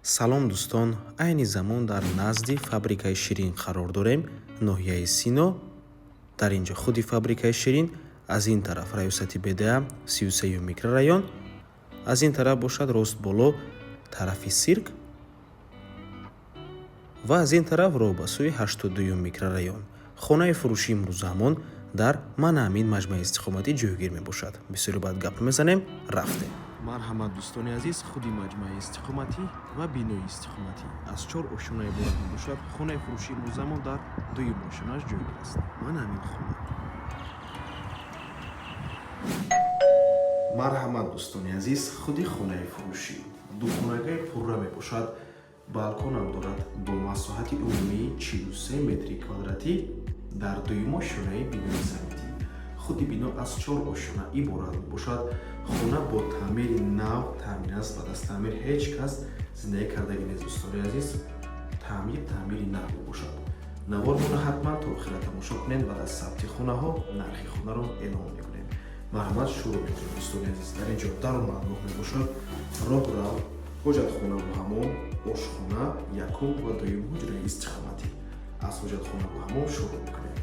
Салом, дӯстон! Айни замон дар назди фабрикаи Ширин қарор дорем, ноҳияи Сино. Дар ин ҷо худи фабрикаи Ширин, аз ин тараф раёсати БДА, 33-юм микрорайон, аз ин тараф бошад рост боло тарафи сирк ва аз ин тараф роҳ ба сӯи 82-юм микрорайон. Хонаи фурӯшии имрӯзаамон дар мана ҳамин маҷмӯаи истиқоматӣ ҷойгир мебошад. Бисёри баъд гап мезанем, рафтем. Марҳамат, дӯстони азиз, худи маҷмӯаи истиқоматӣ ва бинои истиқоматӣ аз чор ошёна иборат мебошад. Хонаи фурӯшии имрӯзаамон дар дуюм ошёнааш ҷойгир аст. Мана ҳамин хона. Марҳамат, дӯстони азиз, худи хонаи фурӯшӣ духонагаи пурра мебошад, балконам дорад бо масоҳати умумии 43 метри квадратӣ дар дуюм ошёнаи бинои самитӣ. Худи бино аз чор ошёна иборат мебошад. Хона бо таъмири нав таъмир аст, баъд аз таъмир ҳеҷ кас зиндагӣ кардагӣ нест, дӯстони азиз. Таъмир таъмири нав мебошад. Навормонро ҳатман то охира тамошо кунед ва дар сабти хонаҳо нархи хонаро эълон мекунем. Марҳамат, шурӯъ мекунем, дӯстони азиз. Дар ин ҷо даромадгоҳ мебошад, роҳрав, ҳоҷатхонаву ҳамом, ошхона, якум ва дуюм ҳуҷраи истиқоматӣ. Аз ҳоҷатхонаву ҳамом шурӯъ мекунем.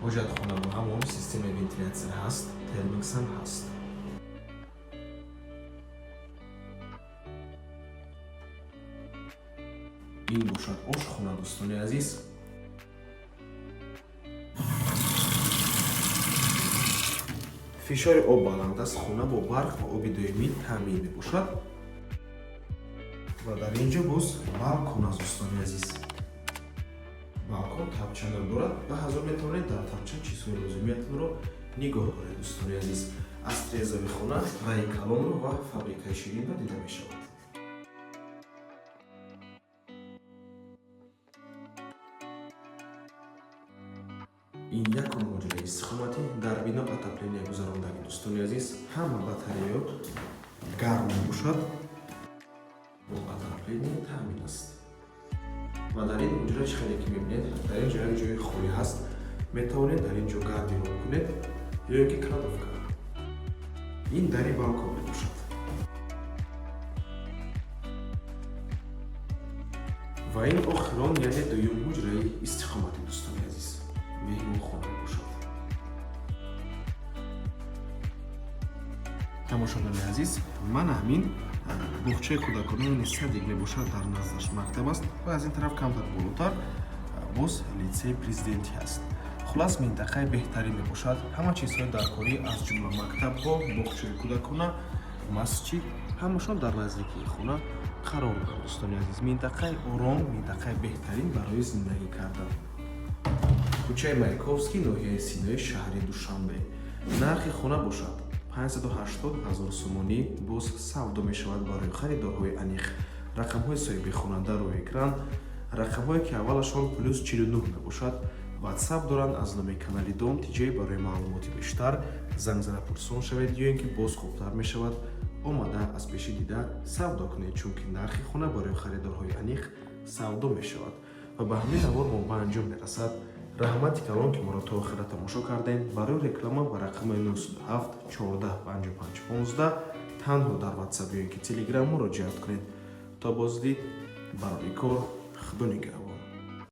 Ҳоҷатхонаву ҳамом системаи вентилятсия ҳаст, термиксам ҳаст. Ин бошад ошхона, дӯстони азиз. Фишори об баланд аст, хона бо барқ ва оби доимӣ таъмин мебошад. Ва дар ин ҷо боз балкон аст, дӯстони азиз. Балкон тапчанам дорад ва ҳазор метавонед дар тапчан чизҳои лозимиятонро нигоҳ доред, дӯстони азиз. Аз тирезаи хона раи калонро ва фабрикаи Ширинро дида мешавад. Ин якум ҳуҷраи истиқоматӣ. Дар бино отопление гузарондагӣ, дӯстони азиз, ҳама батареё гарм мебошад, бо отопление таъмин аст. Ва дар ин ҳуҷра, чӣ хеле ки мебинед, дар ин ҷо як ҷои холӣ ҳаст, метавонед дар ин ҷо гардероб кунед ё ин ки кладовка. Ин дари балкон мебошад. Ва ин охирон, яъне дуюм ҳуҷраи истиқоматӣ, дӯстони азиз, меҳмонхона мебошад. Тамошобинони азиз, мана ҳамин боғчаи кӯдакона, яъне садик мебошад, дар наздаш мактаб аст ва аз ин тараф камтар болотар боз литсеи президентӣ ҳаст. Хулас, минтақаи беҳтарин мебошад. Ҳама чизҳои даркорӣ, аз ҷумла мактабҳо, боғчаи кӯдакона, масҷид, ҳамашон дар наздикии хона қарор доранд, дӯстони азиз. Минтақаи ором, минтақаи беҳтарин барои зиндагӣ кардан. Кӯчаи Маяковский, ноҳияи Синои шаҳри Душанбе. Нархи хона бошад 580 ҳазор сомонӣ, боз савдо мешавад. Барои харидорҳои аниқ рақамҳои соҳиби хона дар рӯи экран, рақамҳое ки аввалашон плюс 49 мебошад, ватсап доранд аз номи канали Дом Тиҷей. Барои маълумоти бештар занг зада пурсон шавед ё ин ки боз хубтар мешавад омада аз пеши дида савдо кунед, чунки нархи хона барои харидорҳои аниқ савдо мешавад. Ва ба ҳамин навор мо ба анҷом мерасад. Раҳмати калон, ки моро то охира тамошо кардем. Барои реклама ба рақами 97 14 55 15 танҳо дар ватсап ё ин ки телеграм муроҷиат кунед. То боздид, барои кор, худо нигаҳбон.